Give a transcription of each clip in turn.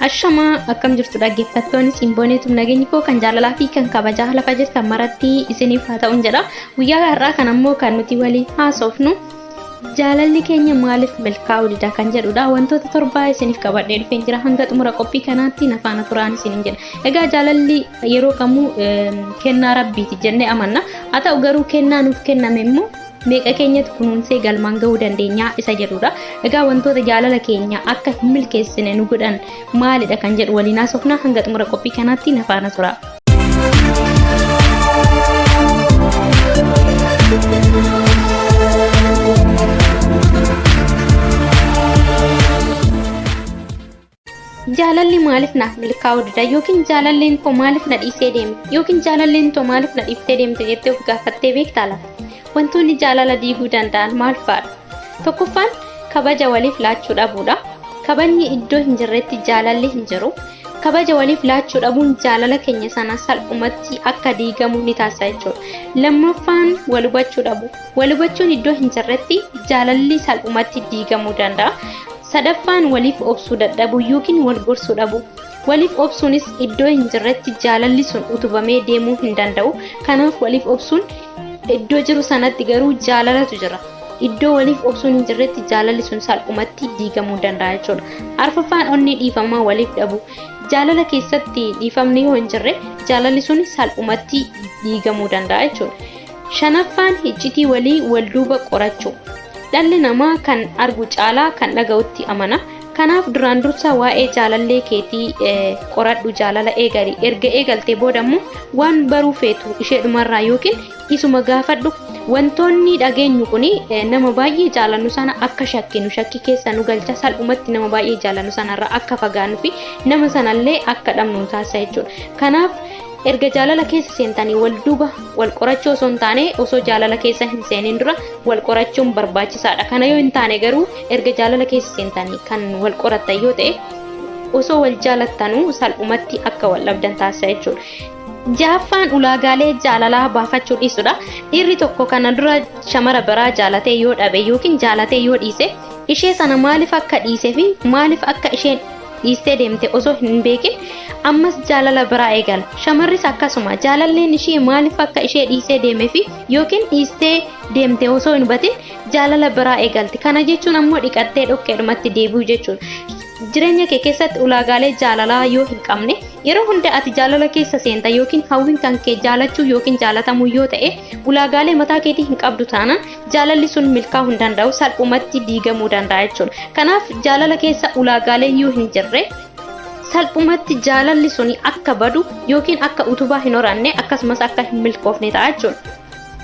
Ashamaa akkam jirtu dhaggeeffattoonni Simbooneetu nageenyi koo kan jaalalaa fi kan kabajaa lafa jirtan maratti isiniif haa ta'uun jedha. Guyyaa har'aa kan ammoo kan nuti waliin haasofnu jaalalli keenya maaliif milkaa'uu dida kan jedhudha. Wantoota torbaa isiniif qabadhee dhufeen jira. Hanga xumura qophii kanaatti na faana turaan isiniin jedha. Egaa jaalalli yeroo kamuu kennaa rabbiiti jennee amanna. Haa ta'u garuu kennaa nuuf kenname immoo meeqa keenyatu kunuunsee galmaan gahuu dandeenya isa jedhudha. Egaa wantoota jaalala keenya akka hin milkeessine nu godhan maalidha kan jedhu waliin haasofna. Hanga xumura qophii kanaatti na faana tura. Jaalalli maaliif naaf milkaa'uu dida yookiin jaalalleen koo maaliif na dhiisee deeme yookiin jaalalleen too maaliif na dhiiftee deemte jettee of gaafattee beektaa laata? Wantoonni jaalala diiguu danda'an maal fa'aadha? Tokkoffaan kabaja waliif laachuu dhabuudha. Kabajni iddoo hin jirretti jaalalli hin jiru. Kabaja waliif laachuu dhabuun jaalala keenya sana salphumatti akka diigamu ni taasisa jechuudha. Lammaffaan wal hubachuu dhabu. Wal hubachuun iddoo hin jirretti jaalalli salphumatti diigamuu danda'a. Sadaffaan waliif obsuu dadhabuu yookiin wal gorsuu dhabuu. Waliif obsuunis iddoo hin jirretti jaalalli sun utubamee deemuu hin danda'u. Kanaaf waliif obsuun iddoo jiru sanatti garuu jaalalatu jira. Iddoo waliif obsuun hin jirretti jaalalli sun salphumatti diigamuu danda'a jechuudha. Arfaffaan onnee dhiifamaa waliif dhabuu. Jaalala keessatti dhiifamni yoo hin jirre jaalalli sun salphumatti diigamuu danda'a jechuudha. Shanaffaan iccitii walii wal duuba qorachuu. Dhalli namaa kan argu caalaa kan dhaga'utti amana. Kanaaf duraan dursa waa'ee jaalallee keetii qoradhu jaalala eegali. Erga eegaltee booda immoo waan baruu feetu isheedhumarraa yookiin isuma gaafadhu. Wantoonni dhageenyu kun nama baay'ee jaalannu sana akka shakkinu shakkii keessa nu galcha salphumatti nama baay'ee jaalannu sanarraa akka fagaannu fi nama sanallee akka dhabnu nu taasisa jechuudha. Kanaaf erga jaalala keessa seentanii wal duuba wal qorachuu osoo hin taane osoo jaalala keessa hin seenin dura wal qorachuun barbaachisaadha. Kana yoo hin taane garuu erga jaalala keessa seentanii kan wal qorattan yoo ta'e osoo wal jaalattanuu salphumatti akka wal dhabdan taasisa jechuudha. Ja'affaan ulaagaalee jaalalaa baafachuu dhiisudha. Dhiirri tokko kana dura shamara biraa jaalatee yoo dhabe yookiin jaalatee yoo dhiise ishee sana maaliif akka dhiisee fi maaliif akka isheen dhiistee deemte osoo hin beekin ammas jaalala biraa eegala. Shamarris akkasuma jaalalleen ishee maaliif akka ishee dhiisee deeme fi yookiin dhiistee deemte osoo hin hubatin jaalala biraa eegalti. Kana jechuun ammoo dhiqattee dhoqqeedhumatti deebi'uu jechuudha. Jireenya kee keessatti ulaagaalee jaalalaa yoo hin qabne yeroo hunda ati jaalala keessa seenta yookiin hawwiin kan kee jaalachuu yookiin jaalatamuu yoo ta'e ulaagaalee mataa keetii hin qabdu taanaan jaalalli sun milkaa'uu hin danda'u salphumatti diigamuu danda'a jechuudha. Kanaaf jaalala keessa ulaagaaleen yoo hin jirre salphumatti jaalalli suni akka badu yookiin akka utubaa hin horanne akkasumas akka hin milkoofne ta'a jechuudha.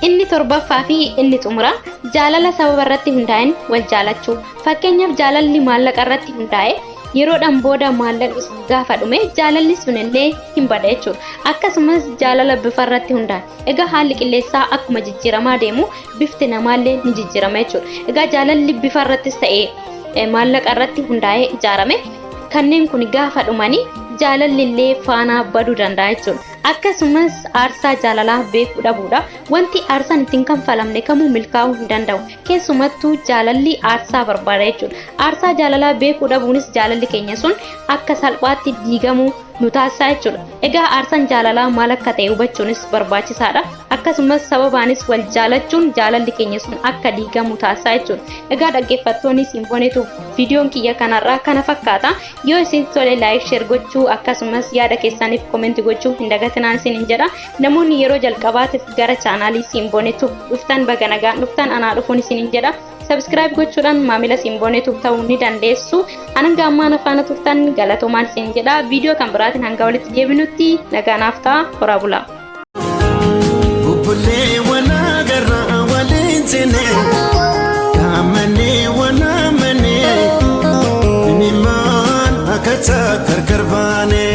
Inni torbaffaa fi inni xumuraa jaalala sababa irratti hundaa'een wal jaalachuu. Fakkeenyaaf jaalalli maallaqa irratti hundaa'e yeroodhaan booda maallaqni sun gaafa dhume jaalalli sun illee hin bada jechuudha. Akkasumas jaalala bifa irratti hundaa'e. Egaa haalli qilleensaa akkuma jijjiiramaa deemu bifti namaallee ni jijjiirama jechuudha. Egaa jaalalli bifa irrattis ta'e maallaqa irratti hundaa'ee ijaarame kanneen kun gaafa dhumanii jaalalli illee faanaa baduu danda'a jechuudha. Akkasumas aarsaa jaalalaa beekuu dhabuudha. Wanti aarsaan ittiin kanfalamne kamuu milkaa'uu hin danda'u. Keessumattuu jaalalli aarsaa barbaada jechuudha. Aarsaa jaalalaa beekuu dhabuunis jaalalli keenya sun akka salphaatti diigamuu nu taasisa jechuudha. Egaa aarsaan jaalalaa maal akka ta'e hubachuunis barbaachisaadha. Akkasumas sababaanis wal jaalachuun jaalalli keenya sun akka diigamu taasisa jechuudha. Egaa dhaggeeffattoonni Simbooneetu viidiyoon kiyya kanarraa kana fakkaata. Yoo isin tole like share gochuu akkasumas yaada keessaniif comment gochuu hin dagatinaan isiniin jedha. Namoonni yeroo jalqabaatiif gara chaanaalii Simbooneetu dhuftan baga nagaan dhuftan anaa dhufuun isiniin jedha. Subscribe gochuudhaan maamila Simbooneetu ta'uu ni dandeessu. Hanga ammaa na faana turtan galatoomaan isin jedha. Viidiyoo kan biraatiin hanga walitti deebinutti nagaa naaf ta'a. Horaa bulaa. Bubbullee wal agarraa waliin seene Gaammanee wal amanee Mimmaan akka gargar baane.